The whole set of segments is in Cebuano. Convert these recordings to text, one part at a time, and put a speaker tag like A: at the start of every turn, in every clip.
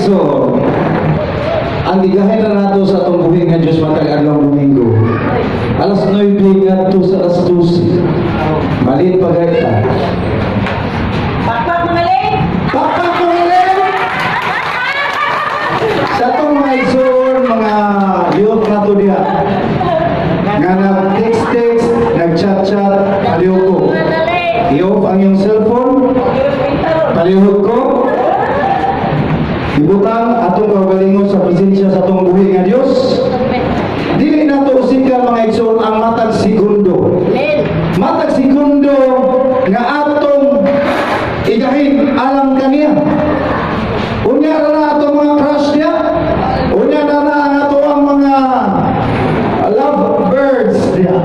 A: igsoon, ang gigahin na nato sa atong buhi nga Diyos matag adlaw Domingo. Alas 9 ngadto sa alas 12. Maliit pa gayud ta.
B: Pakpak, mga late!
A: Pakpak, mga late! Sa atong mga igsoon, mga youth nato diha, nga nag-text-text, nag-chat-chat, palihog ko.
B: Mga late!
A: I-off ang iyong cellphone, palihog ko. Ibutang atong kaugalingon sa presensya sa atong buhi nga Dios. Dili nato usikan, mga igsoon, ang matag segundo.
B: Amen.
A: Matag segundo nga atong igahin alang kaniya. Unya na na atong mga crush niya. Unya na na ang ato ang mga love birds niya.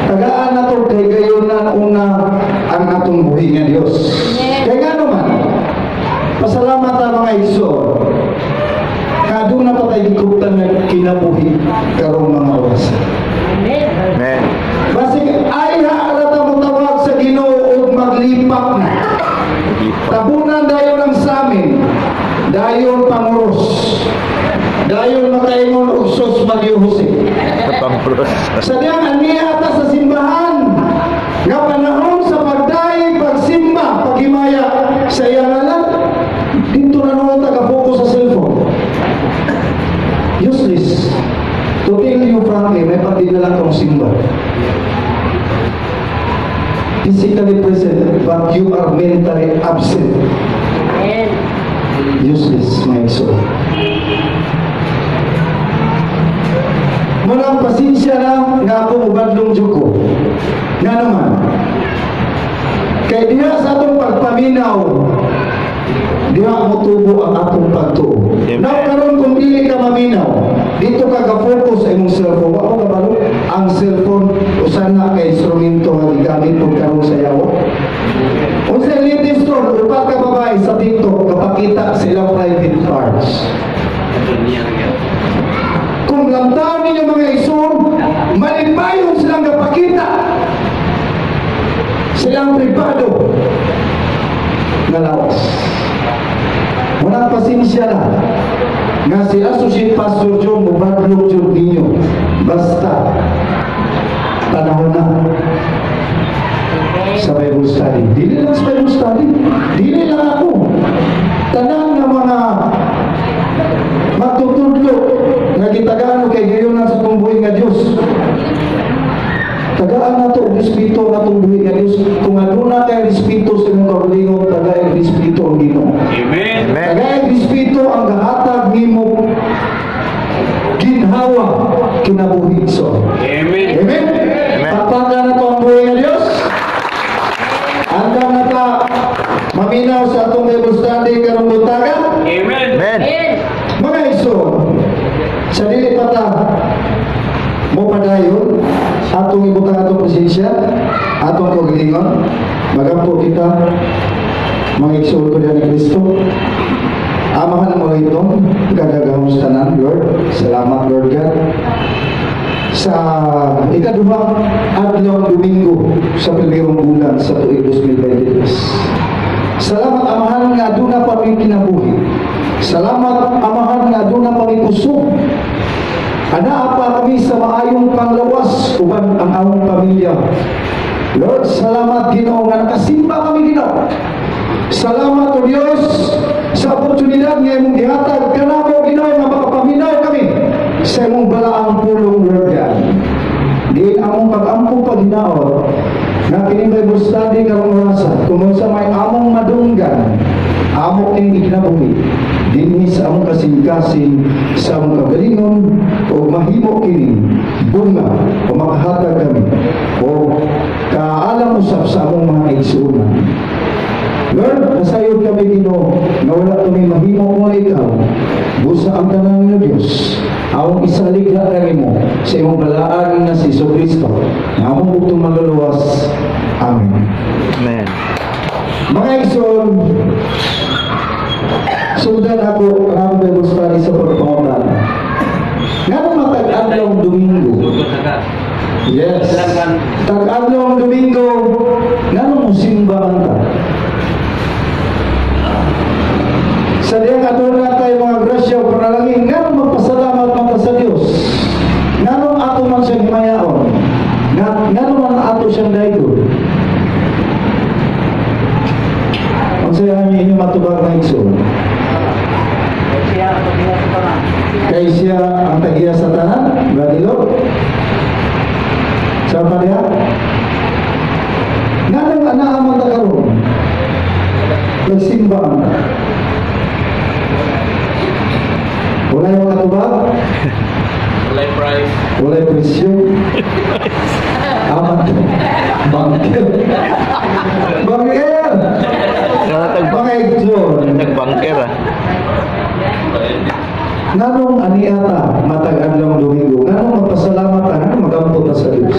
A: Tagaan nato kay gayunan una ang atong buhi nga Dios. Kay ngano man, pasalamat ta, mga igsoon. Kaduna pa tayo gikuptan nga kinabuhi karong mga oras.
B: Amen.
C: Amen.
A: Basig ay ra ta mo tawag sa Ginoo ug maglipak na. Tabunan dayon ang samin, dayon panguros, dayon makaingon og sus Mario Jose.
C: Pampros.
A: Sa diyang aniya ta sa simbahan nga panahon sa pagdayeg, pagsimba, paghimaya sa iyang ngalan, dito na noon taga-focus sa cellphone. Useless. To tell you frankly, may pati na lang kang simba. Physically present, but you are mentally absent.
B: Amen.
A: Useless, my soul. Munang pasensya na nga ako mubadlong jud ko. Nga naman, kay diha sa atong pagpaminaw, diha mo tubo ang atong pagtuo.
C: Amen.
A: Now karon kung dili ka maminaw, dito ka ga-focus sa imong cellphone. Wa ko kabalo, ang cellphone usa na ka instrumento nga gigamit pud karon sa yawa. Unsa latest ron, upat ka babae sa TikTok kapakita sa ilang private parts. Kung lamtaon ninyo, mga igsoon, malipayon silang kapakita silang pribado nga lawas. Walang pasensya na nga si Associate Pastor John mubadlong jud ninyo. Basta panahon na sa Bible study. Dili lang sa Bible study. Dili lang ako. Tanan nga mga magtutudlo nga gitagaan kay gayon sa atong buhi nga Dios. Tagaan nato og respeto ang atong buhi nga Dios. Kung aduna kay respeto sa imong kaugalingon, tagay respeto ang Ginoo.
D: Amen.
C: Amen.
A: Tagay respeto ang gahatag nimo ginhawa kinabuhi so.
D: Amen.
A: Amen.
C: Amen.
A: Pakpakan nato ang buhi nga Dios. Andam na ta maminaw sa atong Bible study karong buntaga.
D: Amen.
C: Amen.
B: Amen.
A: Mga igsoon, sa dili pa ta mo padayon, atong ibutang atong presensya, atong kaugalingon, magampo kita, mga igsoon ko diha ni Kristo. Amahan mo ito, gagagahom sa tanan, Lord. Salamat, Lord God. Sa ikaduhang adlaw Domingo sa primerong bulan sa tuig 2023. Salamat, Amahan, nga aduna pa mi kinabuhi. Salamat, Amahan, nga aduna pa mi kusog. Anaa pa kami sa maayong panglawas uban ang among pamilya. Lord, salamat, Ginoo, nga nakasimba kami, Ginoo. Salamat, O Dios, sa oportunidad nga imong gihatag kanamo, Ginoo, nga makapaminaw kami sa imong balaang pulong, Lord God. Di among pag-ampo paghinaot nga kini Bible study karong orasa, kung unsa may among madunggan, amo ning ikinabuhi dinhi sa among kasing-kasing, sa among kagalingon, o mahimo kini bunga o makahatag kami o kaalam usab sa among mga igsuonan. Lord, nasayod kami, Ginoo, nga wala kami mahimo kung ikaw. Busa ang tanan nga Diyos, among isalig na kanimo sa imong balaan nga si Kristo, nga among bugtong manluluwas. Amen.
C: Amen.
A: Mga igsoon, sundan ako ang among Bible study sa pagpangutana. Nga matag adlaw Domingo? Yes. Tag-adlaw Domingo, ngano mo simba man ta? Sa diyang aduna igsoon?
B: Siya ang paghiya sa tanan.
A: Kay siya ang tagiya sa tanan, Danilo. Sa pa niya? Nganong anaa man ta karon? Nagsimba man ta. Walay makatubag?
D: Walay price.
A: Walay presyo? Amat. Bangker. Bangker! Mga igsoon.
C: Nagbangker ah.
A: Nganong ania ta matag adlaw Domingo? Nganong magpasalamat ta? Nganong magampo ta sa Dios?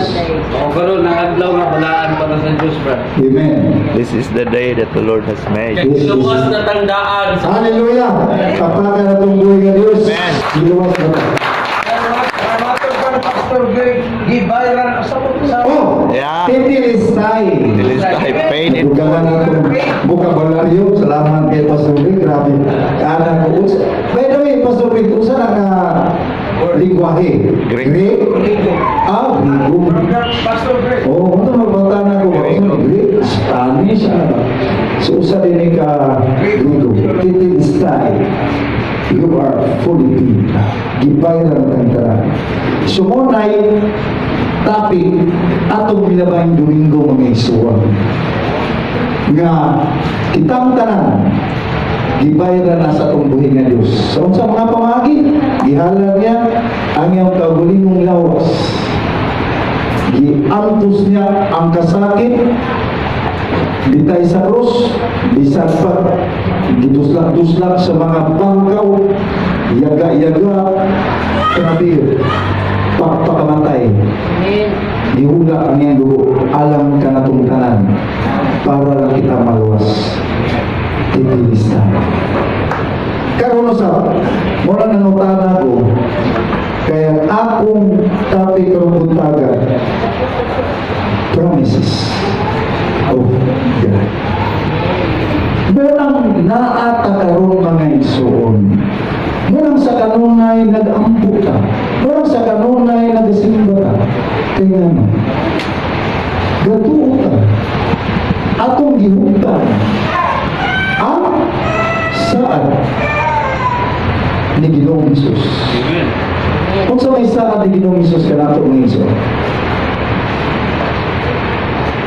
D: O karon ang adlaw nga balaan para sa Dios, bro.
A: Amen.
C: This is the day that the Lord has made.
D: Kay giluwas na tandaan sa
A: Hallelujah! Kapaka na itong buhay nga Diyos.
C: Amen.
A: Giluwas na ta.
E: Pastor Greg, gibayaran sa sa
A: Oh!
C: Yeah.
A: Tetelestai.
C: Tetelestai, paid in
A: Bukalan na itong bokabularyo. Salamat kay Pastor Rick. Grabe. Kaana ko. By the way, Pastor Rick, usa na ka lingwahe?
C: Greek.
A: Greek? Ah, Griego.
E: Pastor Greg.
A: Oh, ito magbata na ko. Usa ni Greek, Spanish, ano ba? So, usa din ni ka Griego. Tetelestai. You are fully paid. Gibayaran ang tanan. So, mo na'y topic atong binabayng Domingo, mga igsoon. Nga kitang tanan gibayaran na sa atong buhi nga Dios. Sa unsa mga pamaagi, gihalad niya ang iyang kaugalingong lawas. Giantos niya ang kasakit bitay sa krus, bisan pa giduslak-duslak sa mga bangkaw, yaga-yaga, grabe, pagpakamatay.
B: Amen.
A: Gihula ang iyang dugo alang kanatong tanan para lang kita maluwas. Tetelestai. Karon usab, mo na nangutana ko kaya akong topic karong buntaga, promises of God. Munang naa ta karon, mga igsoon. Munang sa kanunay nag-ampo ta. Munang sa kanunay nagasimba ta. Kay ngano? Gatuo ta. Atong gihuptan ang saad ni Ginoong Hesus.
D: Amen.
A: Kung sa may saad ni Ginoong Hesus kanato, mga igsoon.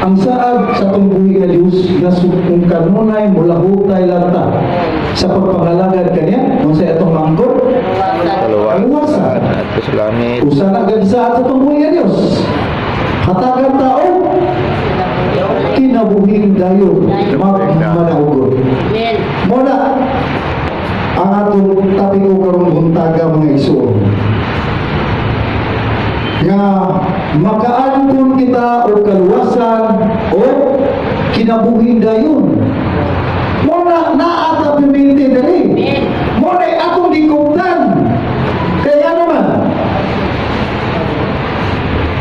A: Ang saad sa atong buhi nga Dios nga kung kanunay mulahutay lang ta sa pagpangalagad kaniya, unsa atong mangkot?
C: Kaluwasan.
A: Kaluwasan.
C: At sa langit.
A: Usa na gid saad sa atong buhi nga Dios. Hatagan tao kinabuhing dayon magmanaugot.
B: Amen.
A: Mo na ang atong tapiko karong buntaga, mga igsoon. Nga makaangkon kita og kaluwasan o kinabuhing dayon. Mo na naa ta permente diri.
B: Amen.
A: Mo na atong gikuptan. Kaya naman,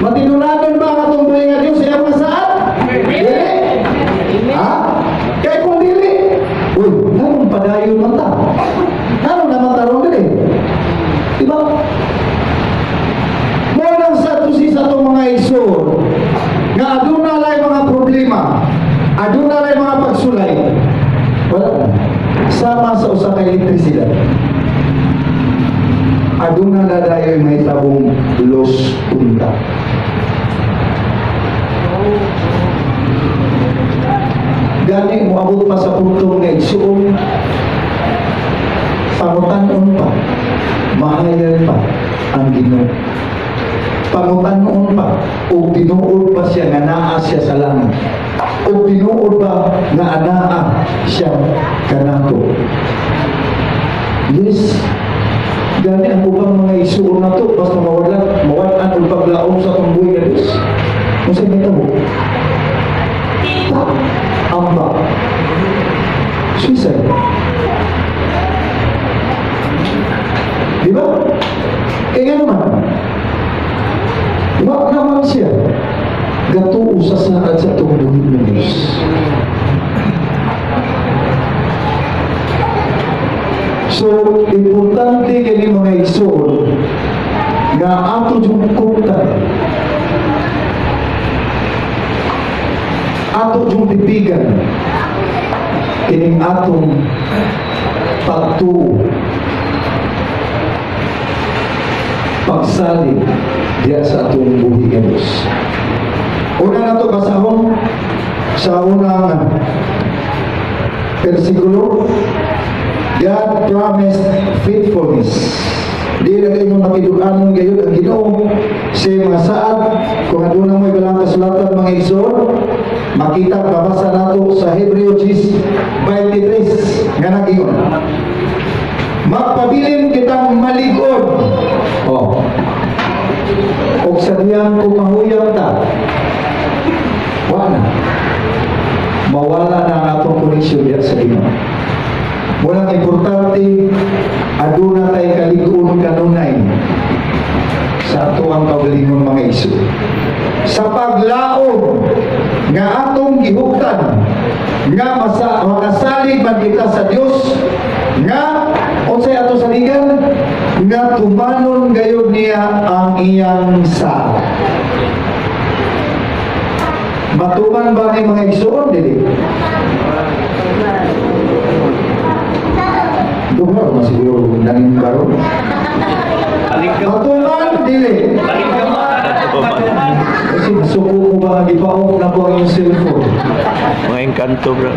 A: matinunanon ba ang atong buhi nga Dios sa iyang mga saad? Dili.
B: Amen.
A: Ha? Kaya kung dili, uy, nganong padayon man ta? Nganong naman tarong dili? Diba? Mo nang sa tusi sa itong mga igsoon, nga aduna lay mga problema, aduna lay mga pagsulay, wala na. Sama sa usa ka elektrisidad. Aduna na dayoy mahitabong lost contact. Gani moabot pa sa punto nga igsuon, pangutan-on pa, mahayag pa ang Ginoo. Pangutan-on pa o tinuod pa siya nga naa siya sa langit. O tinuod pa nga anaa siya kanato. Yes. Gani ang ubang mga igsuon nato basta mawala, mawad-an og paglaom sa atong buhi nga Dios. Unsa may tabo? Amba. Suicide. Di ba? Eh nga naman. Wa naman siya gatuo sa saad sa atong buhi nga Dios. So, importante kini, mga igsoon, nga ato jung kuptan, ato jung pipigan kining atong Pagtuo, pagsalig diya sa atong buhi nga Diyos. Una na to basahon sa unang versikulo. God promised faithfulness. Di na kayo makiduanon gayon ang Ginoo sa mga saad. Kung aduna mo'y balang kasulatan, mga igsoon, makita, babasa nato sa Hebreo 10:23 nga nagingon, "Magpabilin kitang malig-on." Oh. Og sa diyang kung mahuyang ta, wala. Mawala na ang atong connection diyan sa Ginoo. Walang importante, aduna tay kalig-on kanunay sa ato ang kaugalingon, mga igsoon. Sa paglaom nga atong gihuptan nga makasalig man kita sa Dios, nga unsay ato saligan, nga tumanon gayud niya ang iyang saad. Matuman ba ni, mga igsoon, dili? Duha man siguro nangin karon. Matuman, dili? Kasi masuko ko ba nga gipa-off na ko ang iyong cellphone.
C: Mga engkanto, bro.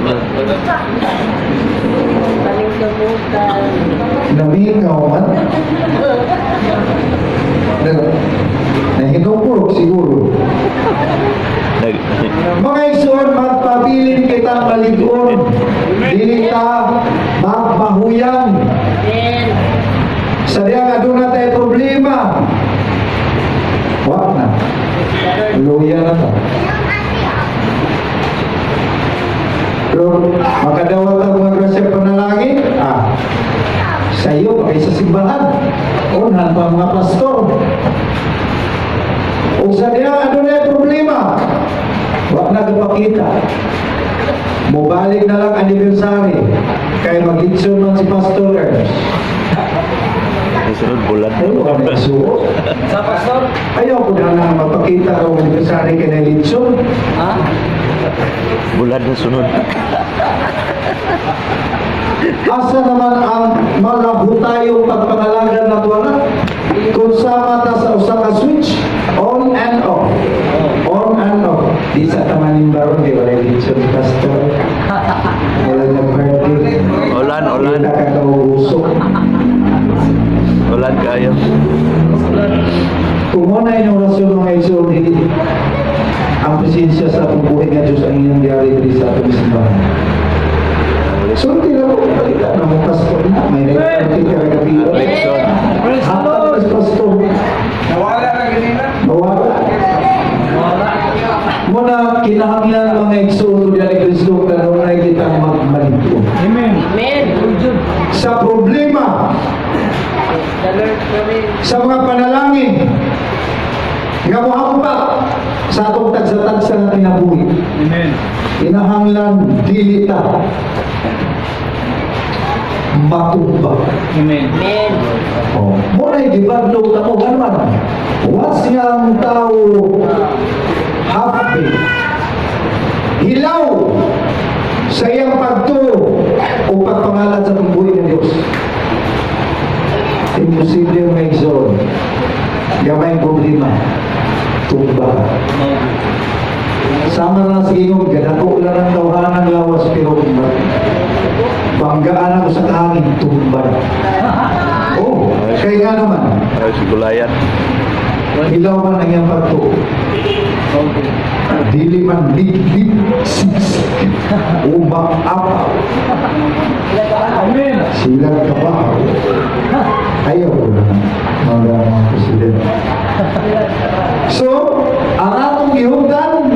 B: Paningkamutan.
A: Namingaw man. Nahinupurok siguro.
C: Nag
A: Mga igsoon, magpabilin kita malig-on. Dili ta magmahuyang.
B: Amen.
A: Sa diya nga aduna tayo problema, wa na. Luya na ta. Pero makadawat ang mga grasya panalangin, sa iyo, pa sa simbahan. Unhan pa mga pastor. O sa diya, aduna problema, wa na kapakita. Mubalik na lang anniversary kay mag-litson man si Pastor Ernst.
C: Sunod bulan.
A: Ayaw ka na isuot.
D: Sa pastor?
A: Ayaw ko na lang magpakita ang anniversary kay na litson.
D: Ha?
C: Bulan na sunod.
A: Asa naman ang malahutayong pagpangalagan na tuwa kung sama ta sa usa ka switch, on and off, on and off. Di sa tamanin baron di wala litson, Pastor. Wala na birthday.
C: Ulan, ulan.
A: Kita ka kausok.
C: Ulan kayo.
A: Kung mo na inyong rasyon, mga igsoon, dili ang presensya sa atong buhay nga Diyos ang inyong diary diri sa atong simbahan. Sulti lang ko balita na mo pastor na may nagpapit ka gabi.
C: Litson.
E: Praise the
A: Hatag
E: Lord.
A: is pastor.
E: Nawala na ganina.
A: Mawala.
D: Wala.
A: Muna kinahanglan, mga igsoon, ni Kristo kanunay kitang magmalito.
E: Amen.
B: Amen.
A: Sa problema,
B: The Lord promise.
A: sa mga panalangin nga mohampak sa atong tagsa-tagsa nga kinabuhi.
E: Amen.
A: Kinahanglan dili ta matumba.
E: Amen.
B: Amen.
A: Oh. Mo na gibadlong ta mo man. Once nga ang tao half baked, hilaw sa iyang pagtuo o pagpangalan sa buhi ng Diyos, imposible ang may igsoon. Gamay problema. Tumba ka. Sama na sa ingong, gadako lang ang tawhanan ng lawas, pero banggaan ako sa kahangin, tumba na. Oh, kaya nga naman,
C: Ay, si Goliath.
A: Hilaw man ang iyang pagtuo.
D: Okay.
A: Dili man liglig, siksik, o maapaw.
E: Amen.
A: Sila kabaw. Ayaw ko na mga presidente. So, ang atong gihugdan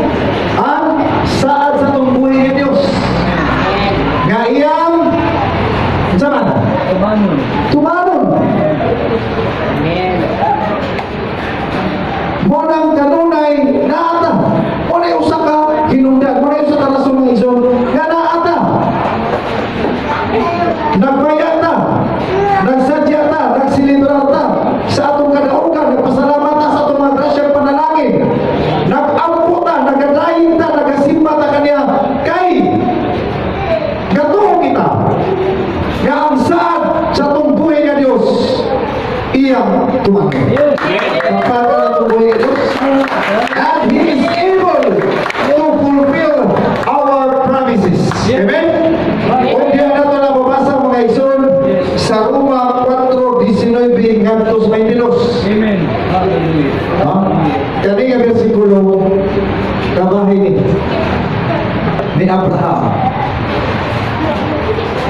A: ang saad sa atong buhi nga Dios. Nga iyang unsa man?
D: Tumanon.
A: Tumanon.
B: Amen.
A: Mo nang kanunay naata. Mo na usa ka hinungdan, mo na usa ka rason, mga igsoon, nga naata. Nagbayad ta, nagsadya ta, nagsilibrar ta sa atong kadaugan, nagpasalamat ta sa atong mga grasyang panalangin. Nag-ampo ta, nagadayin ta, nagasimba ta kaniya kay gatuo kita nga Ang saad sa atong buhi nga Dios iyang tumanon. Kapag ang atong buhi nga Dios, and He is able to fulfill our promises. Amen? Kung diyan nato na mabasa, mga igsoon, sa Roma 4:19 ngadto sa 22.
D: Amen. Hallelujah.
A: Ha? Kani nga bersikulo kabahin ni Abraham.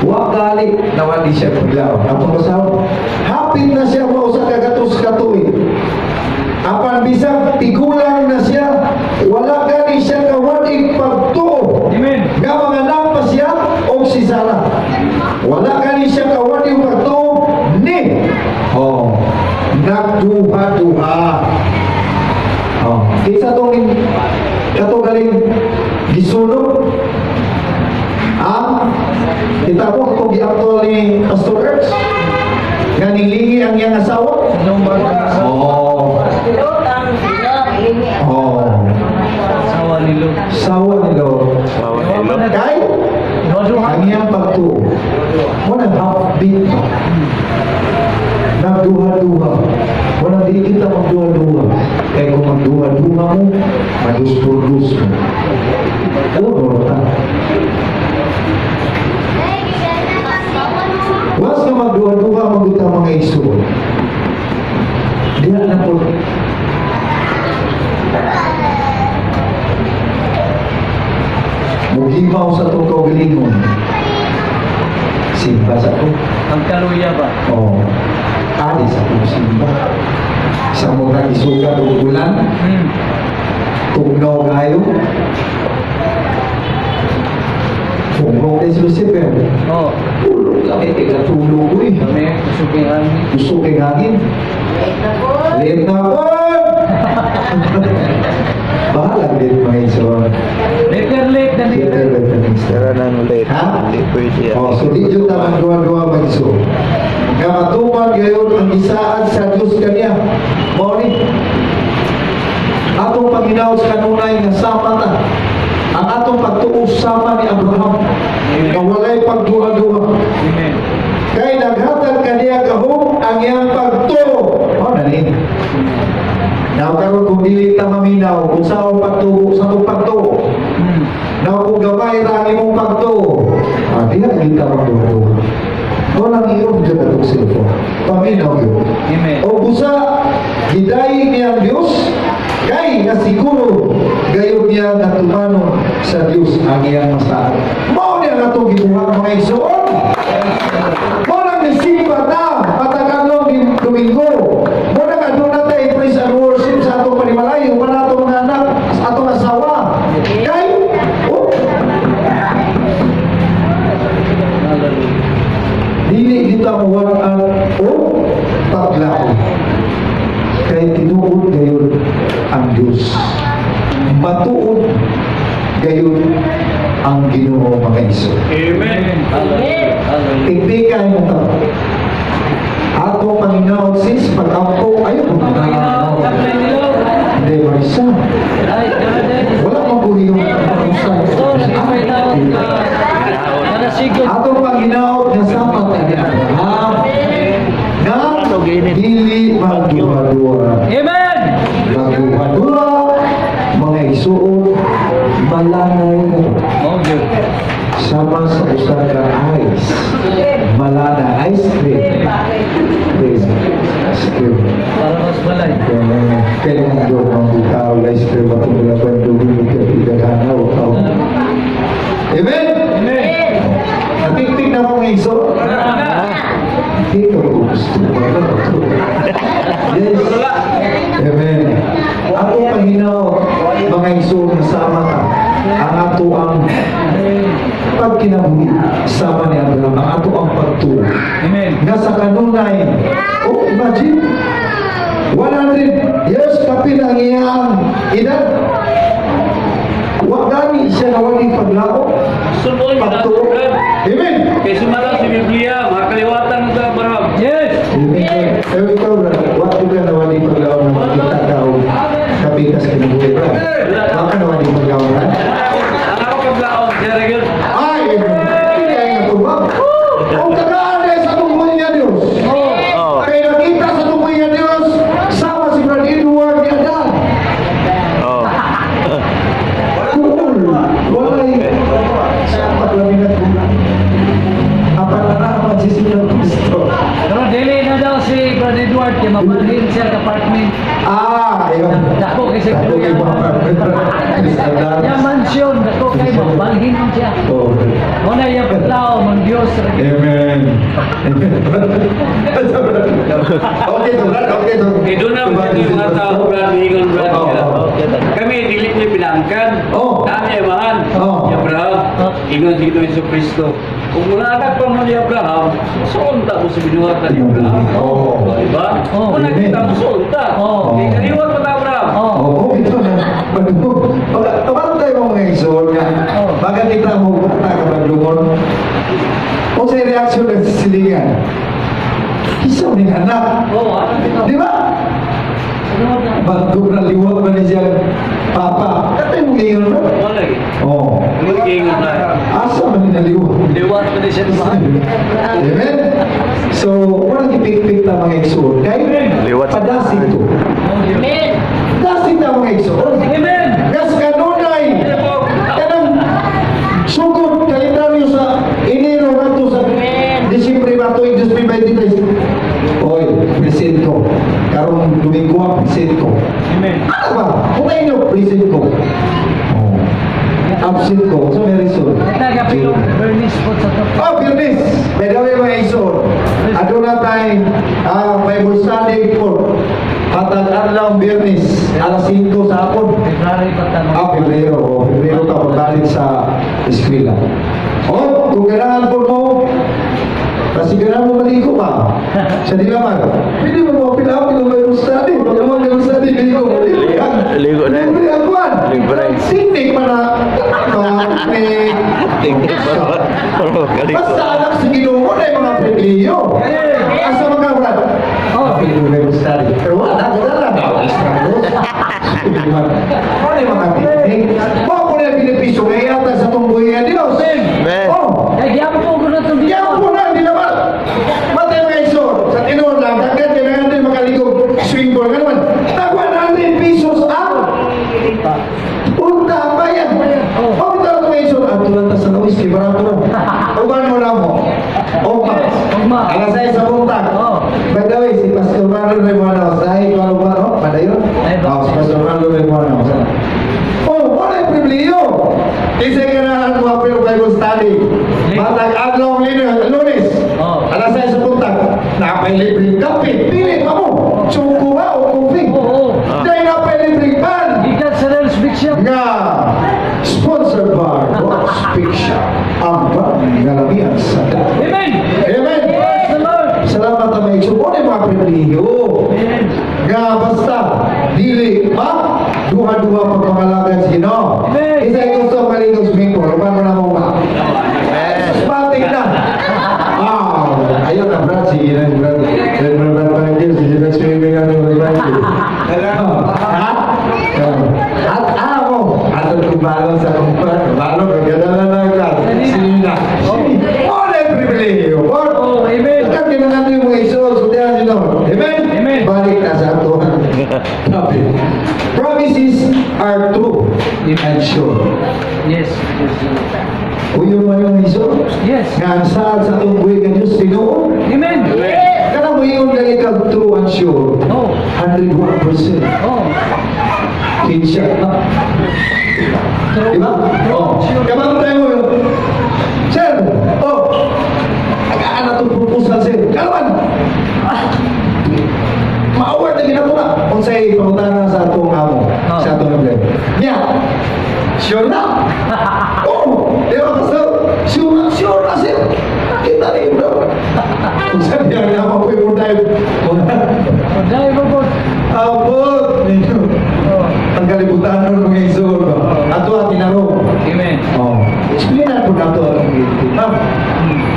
A: Wa gali nawali siya paglaom. Atong basahon. Hapit na siya mo usa ka gatos ka tuig. Apan bisag tigulang na siya, wala gani siya kawad-ig pagtuo.
D: Amen.
A: Nga manganak pa siya og si Sarah. Wala gani siya kawad-ig pagtuo ni. Oh, nagduha-duha. Oh, kinsa tong kato galing gisunog? Ah, kita ko katong giaktual ni Pastor Ertz nga nilingi ang iyang asawa. Oh. Oh.
D: Sawa ni Lot.
A: Sawa ni Lot.
C: Sawa ni Lot.
A: Kay ang iyang pagtuo. Wala half beat. Nagduha-duha. Wala, di kita magduha-duha. Kaya kung magduha-duha mo, madus-purdus mo. Uno ta. Once nga magduha-duha maguta, mga igsoon. Diha na po. Mugimaw sa itong kaugalingon. Simba sa to.
D: Ang kaluya ba?
A: Oo. Ali sa itong simba. Sa mga isugat o ulan, tugnaw kayo. Tugnaw kay si Lucifer.
D: Oh.
A: Tulog lang eh, teka tulog ko eh.
D: Kami, usog kay hangin.
A: Gusto kay hangin. Late na po! Bahala din, mga igsoon.
D: Later late than
A: Later,
D: later.
A: later next time.
C: Tara nang late.
A: Ha?
C: Hindi pwede.
A: Oh, so di jud ta magduha-duha, mga igsoon. Nga matuman gayon ang gisaad sa Dios kaniya. Mao ni atong panginaot sa kanunay nga sama ta. Ang atong pagtuo sama ni Abraham nga walay pagduha-duha.
D: Amen.
A: Kay naghatag kaniya gahom ang iyang pagtuo. Mao na ni. Now karon kung dili ta maminaw kung sa akong pagtuo sa atong pagtuo. Now kung gamay ra ang imong pagtuo, ah, di na kita magduha-duha. Mao lang i-off jud atong cellphone. Paminaw yun.
D: Amen.
A: O busa, gidayeg niya ang Diyos, kay nasiguro gayon niya natumanon sa Diyos ang iyang masaad. Mao niya ang atong gibuhat, mga igsoon. Mao nang nisimba ta patagalong Domingo. Mao nang aduna tay praise and worship sa atong panimalay, uban atong mga anak, sa atong asawa. Kay oh,
D: Hallelujah.
A: dili kita mawad-an o paglaom. Kay tinuod gayon ang Diyos. Matuod gayon ang Ginoo, mga igsoon.
D: Amen. Hallelujah. Hallelujah.
A: Tigtikay mo ta. Ako Panginoon sis, pag-ampo, ayaw mo na.
D: Sablay ni Lord.
A: Hindi, Marisa.
D: Ay, dada.
A: Wala mong buhi yung
D: Pastor, may tawag ka. Nanasigod.
A: Atong Panginoon nga sama ta ni Abraham. Nga dili magduha-duha.
D: Amen.
A: Magduha-duha, mga igsuon, malanay mo.
D: Oh, good.
A: Sama sa usa ka ice. Malana ice cream. Please, ice cream.
D: Para mas balay.
A: Kailangan doon ang bitaw, ice cream, at mula bandung, kailangan tao. Amen?
D: Amen.
A: Natiktik na mo mga igsoon. Hindi ko gusto. Yes. Amen. Ako Panginoon, mga igsoon, sama ka. Ang ato ang pagkinabuhi sama ni Abraham, ang ato ang pagtuo.
D: Amen.
A: Nga sa kanunay, oh, imagine, 100 years kapin ang iyang edad. Wa gani siya nawaling paglaom,
D: Sulbon niyo na,
A: pagtuo.
D: Brad.
A: Amen.
D: Kay sumala si Biblia, makakaliwatan na sa Abraham. Yes!
A: Amen. Pero ikaw, brad, wa ko ka nawaling paglaom na makita ka o kapitas kinabuhi, brad. Wa ka nawaling paglaom, brad.
D: Ang ako paglaon, Jerry Gil.
A: Ay, hindi ay natubag. O tagaan ay Kristo.
F: Pero dili na daw si Brother Edward kay mabalhin siya sa apartment.
A: Ah, ayun.
F: Dako kay sa
A: Dako kay mga apartment.
F: Ya mansion, dako kay mabalhin man siya.
A: Oh.
F: Mo na iya pagtao mang Dios ra.
A: Amen. Okay to, Brad. Okay to.
D: Eh, doon na yung mga tao, Brad, ingon, Brad.
A: Oo.
D: Kami, dili niya pinangkan.
A: Oo.
D: Dami amahan.
A: Oo.
D: Si Abraham. Ingon si Ginoong Hesus Kristo. Kung mulakad pa mo ni Abraham, suunta mo sa binuhatan ni Abraham.
A: Oo.
D: O, diba?
F: Oo.
D: Kung nakita mo, suunta.
F: Oo.
D: Kaya kaliwat mo na Abraham.
F: Oh.
A: Oo, ito na. Tumarang tayo mga igsoon nga.
F: Oo.
A: Baga kita mo bata ka baglungon. O sa reaksyon ng sisilingan. Isaw ni anak.
F: Oh, ano bitaw?
A: Di ba?
F: Ano na?
A: Bago na liwat man ni siya papa. Katay mong ingon ba?
D: Wala eh.
A: Oo.
D: Ingon ingon na.
A: Asa man ni naliwat?
D: Liwat mo din siya diba?
A: Amen? So, walang ipikpik na mga igsoon. Kay
C: Liwat.
A: padasig to.
B: Amen.
A: Dasig na mga igsoon.
F: Amen.
A: Gas kanunay. Kanang sugod kalendaryo sa Enero ngadto sa
B: Amen.
A: Disyembre ba to 2023. Oy, present ko. Karong Domingo ang present ko.
F: Amen.
A: Ano ba? Kung inyo present ko. Oh. Absent ko. So may reason.
F: Kita gapilong Bernice po sa top.
A: Oh, Biyernes. By the way, mga igsoon. Aduna tay Bible study for hatag adlaw Biyernes alas 5 sa hapon.
F: February pa tanong.
A: Ah, Pebrero. Oh, Pebrero ka pagbalik sa eskwela. Oh, kung kailangan po mo, kasi kailangan mo maligo pa. Sa dilaman. Pwede mo mo pilapil ang Bible study. Pag mo Bible study, ligo mo. Libre ang.
C: Ligo na.
A: Libre ang kwan.
C: Libre.
A: Sinig pa na. Pangit.
C: Tingnan pa. Pero kaligo.
A: Basta anak sa Ginoo na yung mga pribileyo. Asa mga brad?
F: Oh.
A: Pili mo Bible study. Pero wala, wala lang. Ano yung mga picnic? Mo ko na yung benepisyo kaya yata sa tunggoy nga Diyos.
C: Amen.
A: Oh,
F: Kay gyapon po ko na itong
A: yan po na, hindi naman. Matay mga isor, sa tinuod lang, hanggang kailangan natin makaligog swing ball. Nga naman, tag 100 pesos ang unta ang bayad.
F: Oh.
A: Oh, bitaw ito mga isor, ato lang ta sa lawis, kay barato na. Uban mo na mo. Ugma.
F: Ugma.
A: Alas 6 sa buntag.
F: Oh.
A: By the way, si Pastor Marlon Remuano, dahil kung ano ba, no? Padayon?
F: Ay, ba?
A: Oh, si Pastor Marlon Remuano. Oh, wala yung pribileyo. Isa ka na ang mga pero Bible study. Matag adlaw ang Lunes.
F: Oh.
A: Alas 6 sa buntag. Napay libreng kape. Pili pa mo. Tsuko ba o coffee?
F: Oo.
A: Dahil napay libreng pan.
F: Gikan sa Rails Big Shop.
A: Nga sponsored by Ross Big Shop. Ang pangalamian sa dagat.
F: Amen.
A: Amen.
F: Praise the Lord.
A: Salamat na may igsoon. Ano yung mga pribileyo?
F: Amen.
A: Nga basta dili ma duha-duha pagpangalagan sa Ginoo.
F: Amen.
A: Isa gusto maligog swimming pool, uban mo na mo ba? Spatik na. Ah, ayun na Brad, sige na Brad. Brad, Brad, Brad, Brad, sige na swimming ano Brad. Ha? At ako, ato kumbalon sa kumpan, kumbalon kaganda na lang ka. Sige na. Wala yung pribilehiyo.
F: Oh, amen.
A: Pagka kinangan yung mga iso, sultihan nyo. Amen?
F: Amen.
A: Balik na sa ato. Topic. Promises are true and sure.
F: Yes. Yes.
A: Uyon mo yung iso?
F: Yes.
A: Nga ang saad sa atong buhi nga Diyos, tinuod.
F: Amen.
A: Kanang muingon gani kag true and sure.
F: Oh.
A: 101%.
F: Oh.
A: Kinshot na.
F: True.
A: Di ba? Oh. Kabalo tayo mo yun. Sir! Oh! Agaan na itong proposal, sir. Kalaman! Ah! Ma-award na ginato na. Unsay pangutana sa atong amo,
F: Oh.
A: sa atong empleyado. Nya! Sure na! Oh! Di ba, Pastor? Sure na, sure na, sir. Nakita na yun, bro. Kung sabi niya, nga po yung tayo.
F: Dahil mo po.
A: Abot! Ninyo.
F: Oh.
A: Ang kalibutan nun mga igsoon ba? Ato at tinarong.
F: Amen.
A: Oh. Explain na po nato ang ngiti. Ma'am,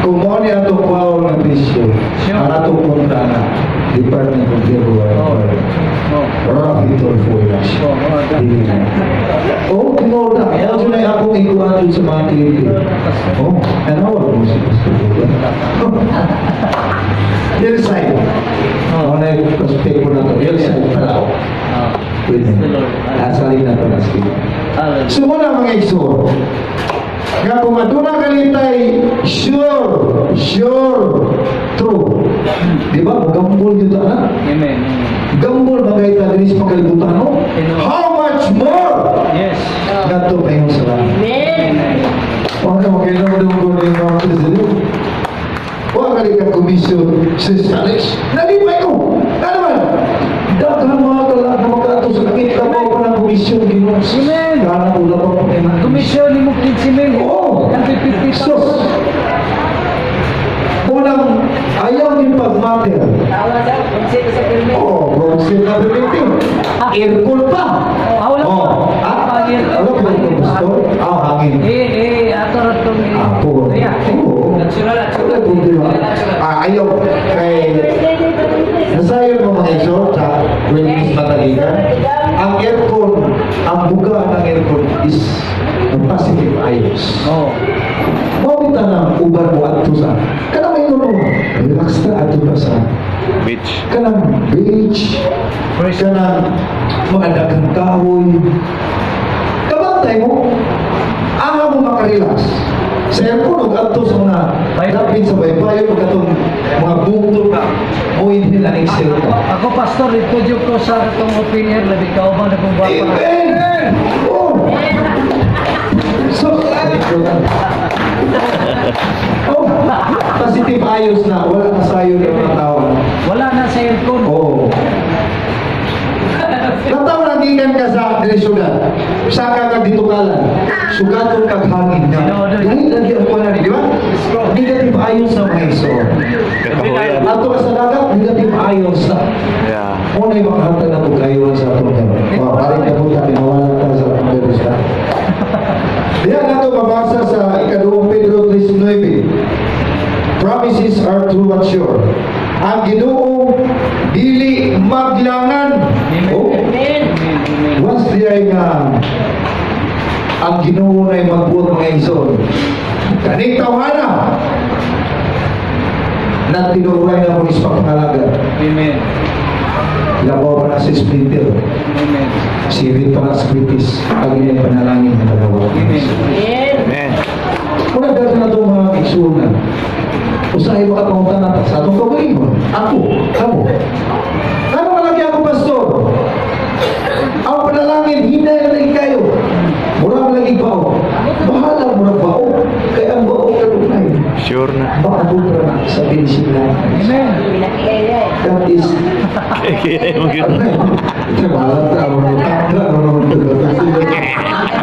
A: kung mo ni atong kuhaon ng presyo,
F: Sure.
A: ang atong kontra na Department of Labor
F: Oh. Oh.
A: Rafi Tulfo na siya.
F: Oh, oh,
A: Dili na. Oh, tinuod na. Kaya na akong ikuha dun sa mga kliyente. Oh, ano mo si Pastor Bobo? Hillside.
F: Oh.
A: Oh, na yung prospect ko na to. Hillside pala.
F: Oh.
A: Pwede.
F: Praise the Lord.
A: Asalin na to na sige.
F: Hallelujah.
A: So muna mga igsoon, Nga kung aduna kalitay sure, sure, true. Di ba? Gamble yun na.
F: Amen.
A: Gamble ba kayo ta diri sa pagkalibutan, no? How much more?
F: Yes.
A: Ngadto kayo sa langit.
B: Amen.
A: Huwag ka makinom doon ko ng mga president. Huwag ka rin ka komisyon, Sis Alex. Nalipay ko. Ano man? Daghang mga kalag na magkaato sa langit. Kapaw pa ng komisyon, Ginoo.
F: Amen.
A: Kana ula pa po kayo.
F: Komisyon ni mo 15 mil.
A: Oo.
F: Kan 50,000.
A: Sus. Unang, ayaw ni pagmater.
B: Tawa daw. Kung sa permit.
A: Oo, kung na permitting. Aircon pa.
F: Ah, wala pa.
A: Oh, ah,
F: Hangin.
A: wala pa yung gusto. Ah, hangin.
F: Eh, eh, ato ra tong eh.
A: Apo.
F: Yeah.
A: Oo.
F: Natural, natural.
A: Wala problema. Ah, ayaw. Kay, nasayon mo mga iso sa Willis Mataligan, ang aircon, ang buga ng aircon is ang positive ions.
F: Oh.
A: Mao kita na uban mo adto sa kanang may mo, relax na adto ka sa
C: Beach.
A: Kanang beach, kanang mga daghang kahoy. Kabantay mo, aha mo makarelax. Sa aircon, ug adto sa mga dapit sa baybayon, ug atong mga bungtod na mo inhale and exhale ka.
F: Ako, pastor, dito jud ko sa atong open air, labi ka ubang na kung gwapa.
A: Amen! Oh! So, oh, positive ions na, wala na sayo ng mga tao.
F: Wala na sa aircon.
A: Oo. Nataw na gikan ka sa diri syudad. Saka ka ditukalan. Sugaton kag hangin nga. Dili lagi ang kuwan di ba? Negative ions na mga iso.
C: Kakahuyan.
A: Ato ka sa dagat, negative ions na.
C: Yeah.
A: Unay makahatag na itong kayuan sa atong karon. Oh, paring kabuta, pinawala ta sa atong Diyos ha. Diyan nato mabasa sa ikaduhang Pedro 3:9. Promises are true and sure. Ang Ginoo dili maglangan. Oh,
B: Amen.
A: once di ay nga ang Ginoo na magbuot mga igsoon. Kaning tawhana na tinuray na mo is pagpangalaga.
F: Amen.
A: Labaw pa na si Splinter.
F: Amen.
A: Sirit pa na sa kritis. Ang inyong panalangin na panawa.
F: Amen.
B: Amen.
C: Amen.
A: Kung nagdala na itong mga igsuonan, usahay makapangutan na sa atong kaugalingon. Ako, kamo. Ano malaki ako, pastor? Ang panalangin, hinay na lagi kayo. Murag lagi bao. Bahala murag bao. Kaya ang bao kanunay.
C: Sure na.
A: Maabot ra na sa finishing line.
F: Amen.
B: Pinakilay.
A: That is
C: Kaya mo yun.
A: Ito, bahala ta. Ang mga tanda, ang mga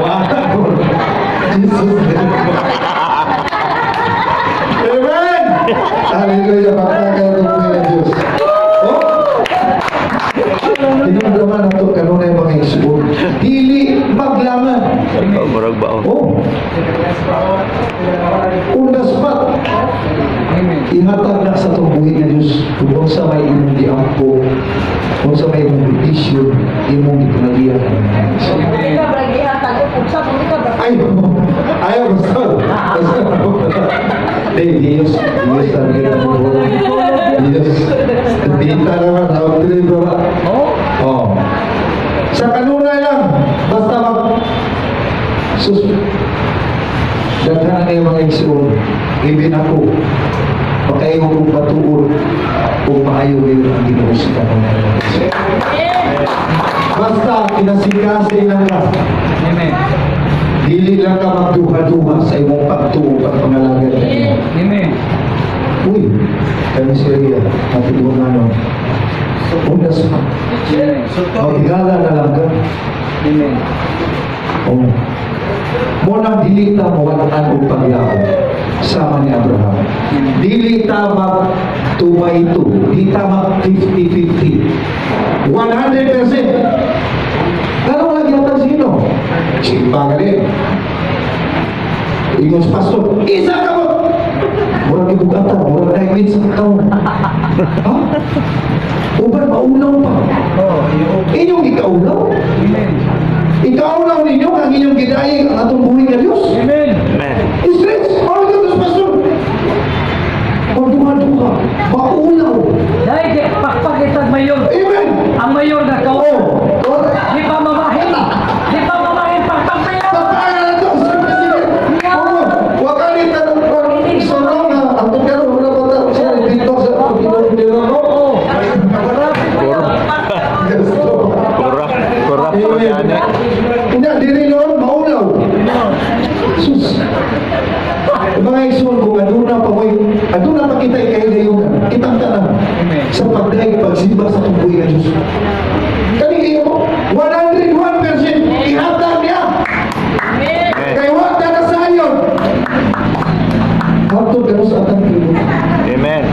A: Wow! Jesus name. Amen! Hallelujah. Pakakal ng mga Diyos. Oh! Tinumduman na ito kanunay mga igsoon. Dili maglangan.
C: Murag bao.
A: Oh. On the spot.
F: Amen.
A: Ihatag na sa itong buhi nga Diyos kung unsa may imong giampo, kung sa may imong petisyon, imong gipanagiyan.
B: Kung ka bragi hatag kung sa kung ka bragi.
A: Ay, ayaw, pastor. Pastor. Hey, Diyos, Diyos talaga mo. Diyos. Dita naman, tawag tuloy ba?
F: Oh.
A: Oh. Sa kanunay lang, basta mag sus daghan kayo mga igsoon, ibin ako, makaingon kong patuod, kung maayo kayo ang Ginoo sa kanunay.
B: Amen.
A: Basta kinasikasi lang ka.
F: Amen.
A: Dili lang ka magduha-duha sa imong pagtuo at pangalaga niya.
F: Amen.
A: Uy, kami si Ria, matulungan no. Undas pa.
F: Amen.
A: Maghigala na lang ka.
F: Amen.
A: Oh. Mo nang dili ta mawad-an og paglaom sama ni Abraham. Dili ta mag 2 by 2, di ta mag 50-50. 100%. Ano lagi ang sino? Simba ka din. Ingon sa pastor, isa ka mo! Murag ibugatan, murag 9 minutes ang taon. Ha? Uban, maulaw pa.
F: Oh,
A: Inyong ikaulaw?
F: Amen.
A: Ikaulaw ninyo ang inyong gidayeg ang atong buhi nga Diyos.
F: Amen.
C: Amen.
A: Stretch! Mao ito, pastor! Magduha-duha, maulaw.
F: Dahil kay pakpak itag mayor.
A: Amen!
F: Ang mayor na ka.
A: Oh! Oh!
F: Di pa mamahin. Di pa mamahin pakpak mayor.
A: Papaga na ito, Sir President! Oh! sa pagdaig pagsimba sa atong buhi nga Diyos. Kani mo 101% ihatag niya.
B: Amen.
A: Kay wa ta na sayon. Hangtod kanu sa atang kalibutan.
C: Amen.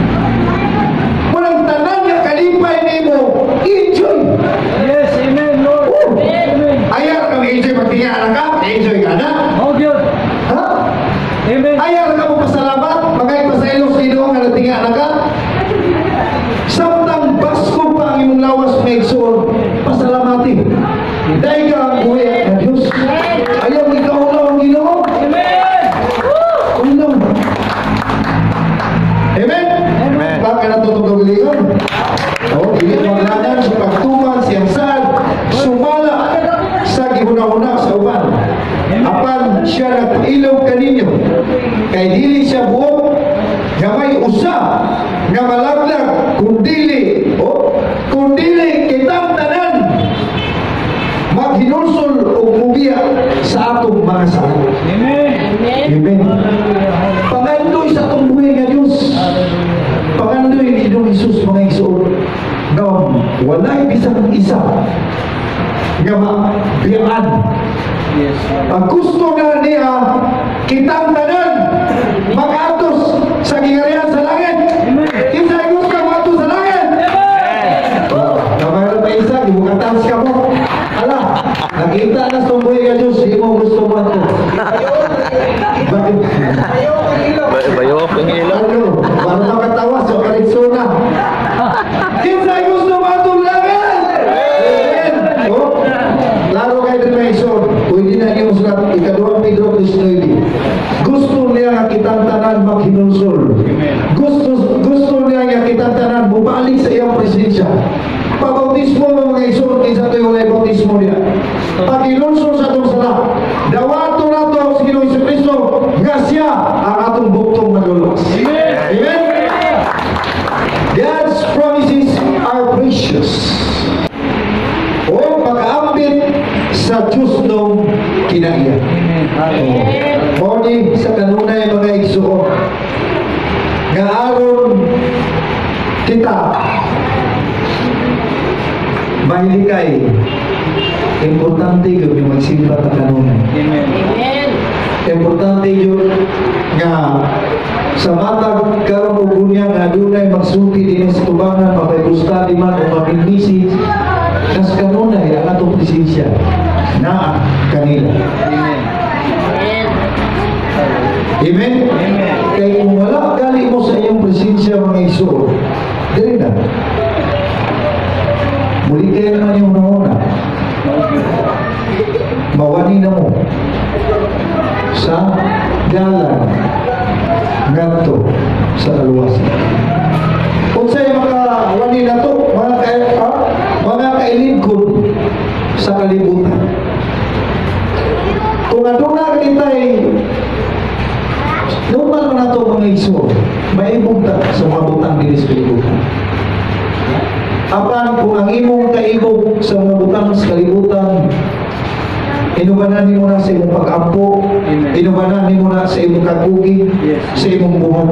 A: Walang tanan nga kalipay nimo, enjoy.
F: Yes, amen, Lord.
A: Oh.
F: Amen.
A: Ayaw ka enjoy pagtinga na ka, enjoy ka na.
F: Oh, God.
A: Ha?
F: Amen.
A: Ayaw ka mo pasalamat, magay pa sa ilong sa Ginoo nga natinga na ka. Samtang basko pa ang imong lawas mga igsoon, pasalamati. Dahil ka ang buhi ng Diyos. Ayaw ikaw lang ang Ginoo.
F: Amen.
A: Ulo. Amen?
C: Amen.
A: Baka na itong kagalingon. O, dili maglangan sa pagtuman siyang saad, sumala sa gihuna-huna sa uban. Apan siya nagpailog kaninyo. Kay dili siya buot nga may usa nga malaglag kundili, o kundili kitang tanan maghinulsol og mubiya sa atong mga sala.
F: Amen.
A: Amen. Pangandoy sa atong buhi nga Diyos. Pangandoy ni Ginoong Hesus, mga igsoon, nga walay bisan isa nga mabiyaan.
F: Yes, Lord.
A: Ang gusto nga niya, kitang tanan mag-atos sa giharian sa langit.
F: Amen.
A: Kinsa gusto mag-atos sa langit?
F: Amen.
A: Kamayroon pa isa, gibukatan ka mo. Ala, nakita na sa buhi nga Diyos, di mo gusto mo ato. Bakit?
C: Bayok ang ilaw.
A: Ano? Para makatawa sa karitsuna. Kinsa gusto matong langit? Amen. Oh, laro kay diri may igsoon. Pwede na niyo sulat ikaduhang Pedro 3:9. Gusto niya nga kitang tanan maghinulsol. Gusto niya nga kitang tanan mubalik sa iyang presensya. Pabautismo mo, mga igsoon, kinsa to'y walay bautismo niya. Paghinulsol sa atong sala. Dawato nato si Ginoong Kristo nga siya ang atong buktong manluluwas.
F: Amen.
A: Amen. God's promises are precious. O makaambit sa Diyos nung kinaiya.
F: Amen.
B: Amen.
A: Mao ni sa kanunay, mga igsuon, nga aron kita mahilikay, importante gyud yung magsimba ta kanunay.
F: Amen.
B: Amen.
A: Importante yun nga sa matag karon ug unya nga adunay magsulti dinhi sa tubangan, ma-Bible study man o ma-message, kas kanunay ang atong presensya naa kanila.
F: Amen.
B: Amen.
A: Amen?
F: Amen.
A: Kay kung wala gali mo sa iyong presensya, mga igsoon, dili na. Muli kayo naman yung una. Mawani na mo sa dalan ngadto sa kaluwasan. Unsay makawani na to mga kay, mga kailingkod sa kalibutan? Kung aduna kitay normal man nato, mga igsoon, maibog ta sa mga butang diri sa kalibutan. Apan kung ang imong kaibog sa mga butang sa kalibutan, inubanan nimo na sa imong pag-ampo,
F: Amen.
A: inubanan nimo na sa imong kagugi, sa imong buhat.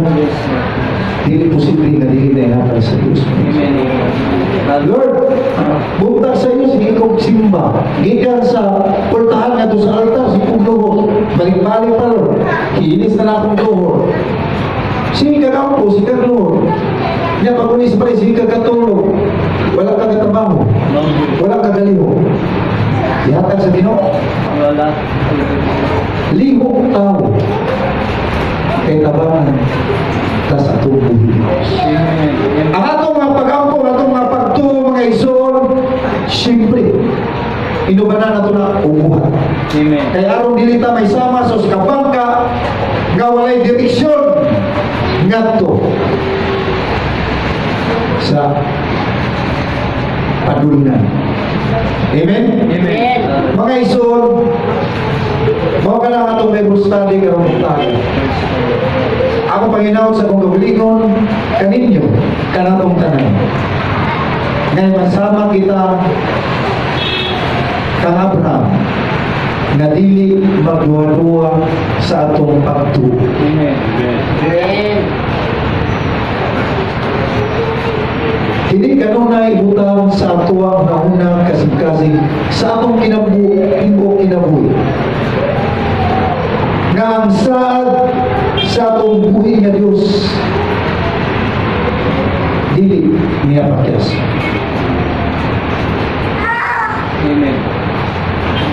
A: Dili posible nga dili na ihatag sa Dios.
F: Amen.
A: Lord, buntag sa iyo, sige kong simba. Gikan sa pultahan nga sa altar, sige kong luhod. Balik-balik pa, Lord. Kiinis na lang akong luhod. Sige ka kampo, sige ka luhod. Nya pag-unis pa rin, sige ka katulog. Wala ka katrabaho. Wala ka galiho. Ihatag sa Ginoo.
F: Wala.
A: Lihok tao. Kay tabangan tas atong buhi.
F: Amen.
A: Ang atong mga pag-ampo, ang atong mga pagtuo, mga igsoon, siyempre, inubanan nato na umuhat.
F: Amen.
A: Kay aron dili ta may sama sa kabangka nga walay direksyon ngadto sa padulngan. Amen?
F: Amen.
A: Mga igsoon, mao ka lang atong Bible study karong tayo. Ako Panginoon sa akong kaugalingon kaninyo kanatong tanan. Ngayon masama kita kang Abraham nga dili magduha-duha sa atong pagtuo.
F: Amen.
B: Amen.
A: Dili kanunay butang sa atuang naunang kasing-kasing sa atong kinabuhi, tibuok kinabuhi. Nga ang saad sa atong buhi nga Dios dili niya pakyas.
D: Amen.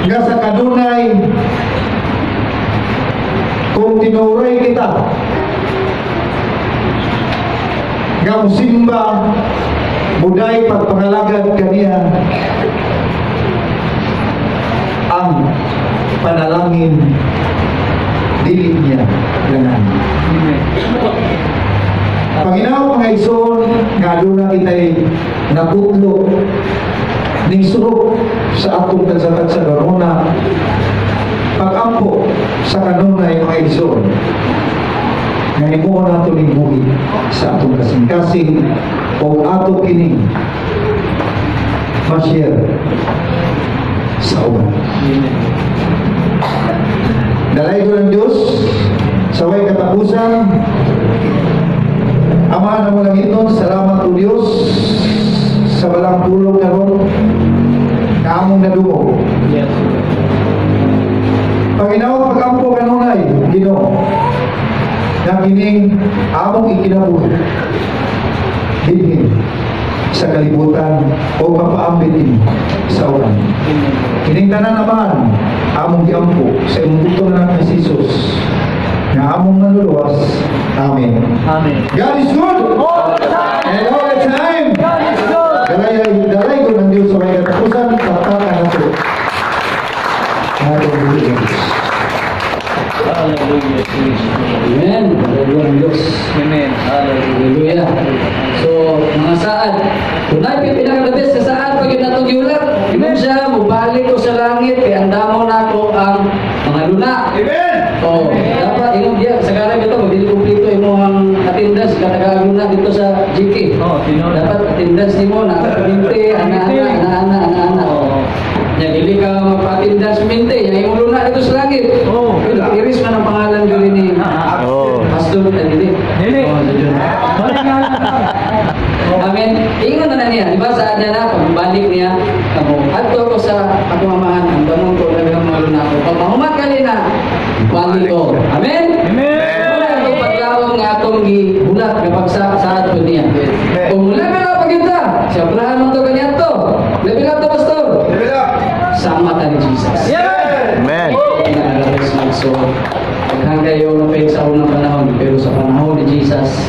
A: Nga sa kanunay kung tinuray kita nga musimba muday pagpangalagad kaniya ang panalangin dili niya ganan.
D: Amen.
A: Panginoon, mga igsoon, nga aduna kita'y naputlo ning surok sa atong tagsa-tagsa kanuna pag-ampo sa kanunay, mga igsoon, nga himuon nato ning buhi sa atong kasing-kasing o ato kining ma-share sa uban.
D: Amen.
A: Dalay ko ng Diyos sa way katapusan. Ama na walang iton, salamat o Diyos sa balang tulong karon na among nadungog.
D: Yes.
A: Panginoon, pag-ampo kanunay, Ginoo, na kining among ikinabuhi dinhi sa kalibutan o mapaambit ini sa uban.
D: Amen.
A: Kining tanan naman among giampo sa imong bugtong anak ni Jesus nga among manluluwas. Amen.
F: Amen.
A: God is good
F: All the time.
A: and all the time.
F: God is good.
A: Dalay dalay ko ng Diyos sa may katapusan, pakpakan nato. Ang atong buhi ng Diyos.
D: Hallelujah. Jesus. Amen. Hallelujah ang Diyos.
F: Amen.
D: Hallelujah. So, mga saad, kung naay pinaka-the best sa saad, pag yun natong giulat, ingon siya, mubalik ko sa langit, kay andamo nako ang mga luna.
E: Amen!
D: Oh, dapat ingon diya, sa garang ito, pag dili kumpleto imong attendance kada luna dito sa GK.
F: Oh, tinuod.
D: Dapat attendance nimo na 20, ana ana ana ana ana ana.
F: Oo.
D: Nya dili ka magpa-attendance 20, nya imong luna dito sa langit.
F: Oo.
D: Iris man ang pangalan diri ni
C: Oo.
D: Pastor ta dili.
F: Dili.
D: Oh, sa Jun.
F: Sorry nga lang.
D: Amen. Ingon na na niya, di ba sa niya na pagbalik niya kamo. Adto ko sa akong amahan, ang damon ko daghang mga luna ko. Pag mahuman kali na, balik ko. Amen.
F: Amen.
D: Wala akong paglaom nga atong gihulat kapag sa saad po niya. Kung level up pagita, si Abraham man to ganyan to. Level up to, pastor.
E: Level up!
D: Sama ta ni Jesus.
F: Yeah.
C: Amen.
D: So, daghan kayo na sa unang panahon, pero sa panahon ni Jesus,